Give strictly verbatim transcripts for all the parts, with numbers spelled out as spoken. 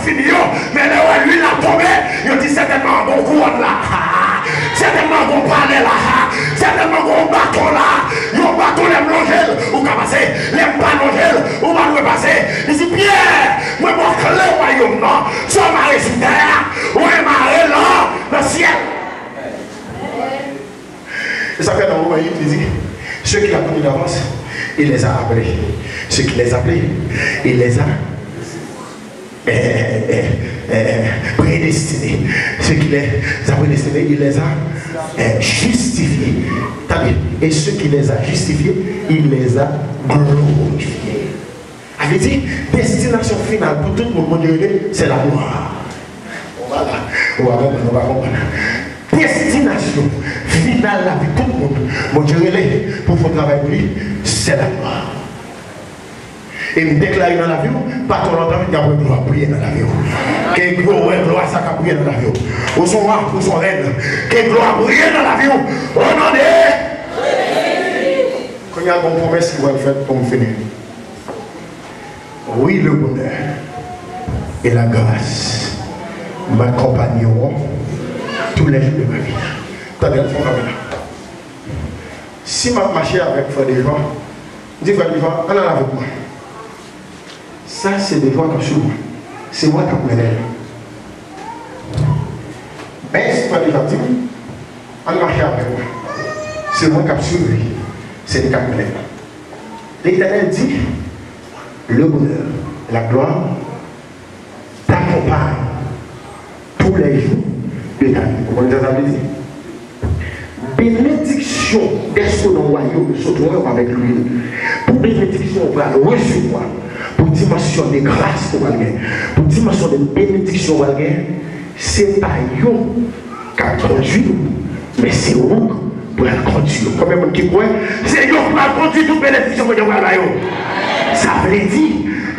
fini yo, men lè yo wè lwil la tonbe, yo di sètènman gon kouwòn la, sètènman gon palè la, sètènman gon baton la, yon baton lè m lonje l, ou ka pase, lè m pa lonje l, ou pa dwe pase. Li di, Pyè, mwen ba w kle wayòm nan, sa w mare sou tè a, ou mare l nan, nan syèl. E sa fè nan Women uit, li di, ceux qu'il a connus d'avance, il les a appelés. Ceux qu'il les a appelés, il les a eh, eh, eh, eh, prédestinés. Ceux qu'il les a prédestinés, il les a eh, justifiés. Tande, et ceux qu'il les a justifiés, il les a glorifiés. Sa vle di, destinasyon final pou tout moun, Bondye rele, se lalwa. Ou pa la, ou pa konprann, ou pa konprann. Destinasyon final lavi tout moun, Bondye rele pou fè travay pou li, se lalwa. E m deklare nan lavi w, pa twò lontan, y ap wè glwa briye nan lavi w. Ke glwa, wè glwa sa k ap briye nan lavi w. Ou se yon wa, ou se yon rèn. Ke glwa briye nan lavi w. O non de Jezi. Kounye a, gon pwomès ki pral fèt pou m fini. Oui, le bonheur et la grâce m'accompagneront tous les jours de ma vie. Tande, fè yon kamera. Si m ap mache avèk frè Devan, m di frè Devan, ann al avèk mwen. Sa se Devan k ap swiv mwen. Se mwen k ap mennen l. Men si frè Devan di m, ann mache avèk mwen. Se mwen k ap swiv li. Se li k ap mennen l. Letènèl di, le bonheur, la gloire t'accompagne tous les jours de ta vie. Ou konn sa sa vle di? Benediksyon dèske w nan wayòm sot wè w avèk lwil. Pou benediksyon w pral resevwa, pou dimansyon de gras ou pral gen, pou dimansyon de benediksyon w pral gen, se pa yo k ap kondui w, men se ou k pral kondui yo. Konbyen moun ki kwè se yo k pral kondui tout benediksyon Bondye pral ba yo? Sa vle di,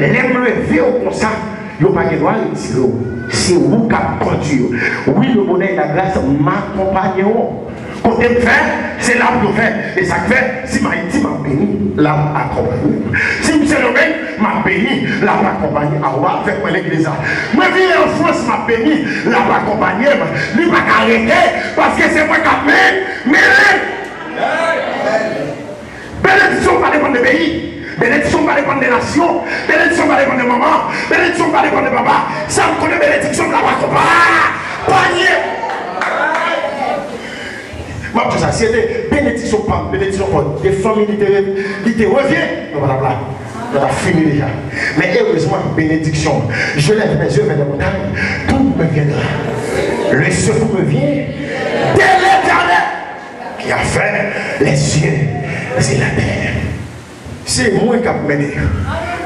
lè m leve w konsa, yo pa gen dwa retire w. Se ou k ap kondui yo. Oui, le bonheur et la grâce m'accompagneront. Kote m fè, se la pou yo fè. E sa k fè, si m Ayiti, m ap beni, l ap akonpanye m. Si m Sendomeng, m ap beni, l ap akonpanye. A, w ap fè mwen legliz la. Mwen vire an Frans, m ap beni, l ap akonpanye m. Li pa ka rete, paske se mwen k ap men-, mennen. Benediksyon pa depann de peyi. Benediksyon pa depann de nasyon. Benediksyon pa depann de manman. Benediksyon pa depann de papa. Sa m konnen, benediksyon m la pa konpa-, panye. M ap di sa, si se te benediksyon pa m, benediksyon pa w, de fanmi li te re-, li te revyen, nou pa t ap la. Nou t ap fini deja. Men erezman, benediksyon. Je lève mes yeux vers les montagnes, d'où me viendra le secours me vient de l'Éternel qui a fait les cieux et la terre. Se mwen k ap mennen yo.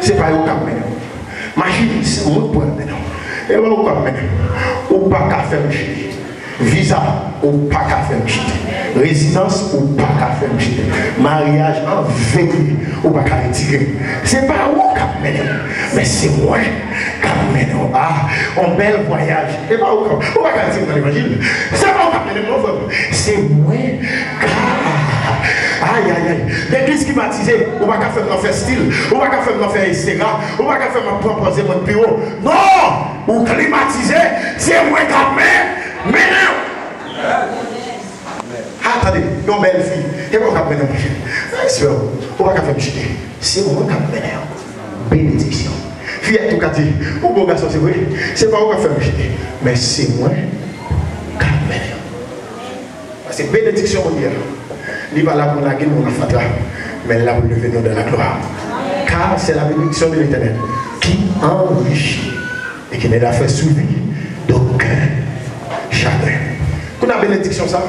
Se pa yo k ap mennen w. Machin, se mwen k pral mennen w. E pa ou k ap mennen m. Ou pa ka fè m chite. Viza, ou pa ka fè m chite. Rezidans, ou pa ka fè m chite. Maryaj an veye, ou pa ka retire m. Se pa ou k ap mennen m. Men se mwen k ap mennen w. A, on bèl vwayaj. E pa ou k ap, ou pa ka di m nan levanjil. Se pa ou k ap mennen m non, frè m. Se mwen k ap. Ayayay. Legliz klimatize, ou pa ka fè m nan fè stil. Ou pa ka fè m nan fè estera. Ou pa ka fè m ap pran pòz mwen pi wo. Non! Ou klimatize, se mwen k ap men-, mennen w. A, tande, yon bèl fi. E pa ou k ap mennen w, monchè. Respè w. Ou pa ka fè m chite. Se mwen k ap mennen w. Benediksyon. Fiyèt tou ka di, ou bon gason, se vre. Se pa ou k ap fè m chite. Men se mwen k ap mennen w. Paske benediksyon Bondye a, li pa la pou lage nou nan fatra, men l la pou leve nou dans la gloire. Car c'est la bénédiction de l'Éternel qui enrichit et qui n'aida fait souffrir d'aucun chagrin. Kounye a benediksyon sa,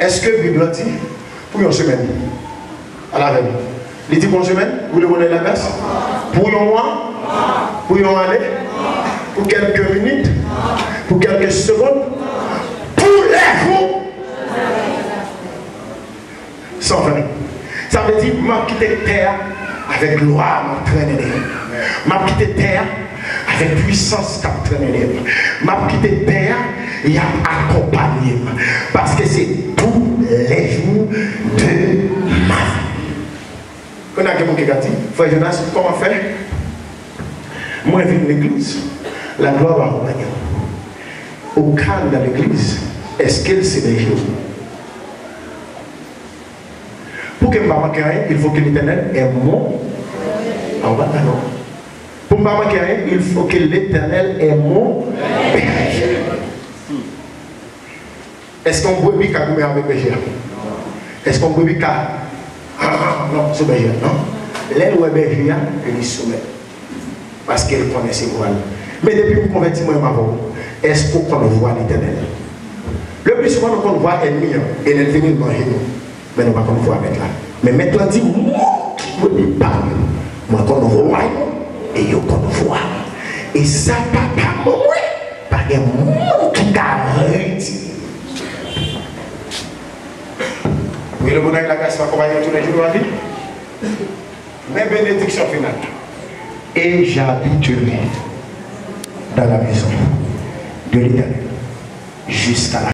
èske Bib la di pou yon semèn? Al avè m. Li di pou yon semèn, ou le bonè lagras? Pou yon mwa? Pou yon ane? Pou kèlke minit? Pou kèlke segonn? Pou lè jou? San ven. Sa vle di, m ap kite tè a avèk glwa m ap trennen dèyè m. M ap kite tè a avèk pwisans k ap trennen dèyè m. M ap kite tè a, y ap akonpanye m. Paske se tous les jours de ma vie. Kounye a gen moun ki ka di, frè Jonas, kòman fè mwen vin legliz, La gloire va accompagner. Au calme dans l'église, èske l se bèje w? Pou ke m pa manke anyen, il faut que l'Éternel est mon. Ah, ou pa ta non. Pou m pa manke anyen, il faut que l'Éternel est mon berger. Èske yon brebi ka goumen avèk bèje a? Èske yon brebi ka, ah, non, sou bèje a, non. Lè l wè bèje a, li soumèt. Paske l konnen se vwa l. Men depi m konvèti mwen menm avè w, èske w konn vwa Letènèl? Le pli souvan, nou konn vwa ènmi an, e lè l vini, l manje nou. Men nou pa konn vwa Mèt la. Men Mèt la di, mwen ki brebi pa m, mwen konn vwa yo, e yo konn vwa m. E sa Papa m mwen, pa gen moun ki ka retire. Priez le bonheur et la grâce va accompagner tous les jours de la vie. Men benediksyon final. Et j'habiterai dans la maison de l'Éternel jusqu'à la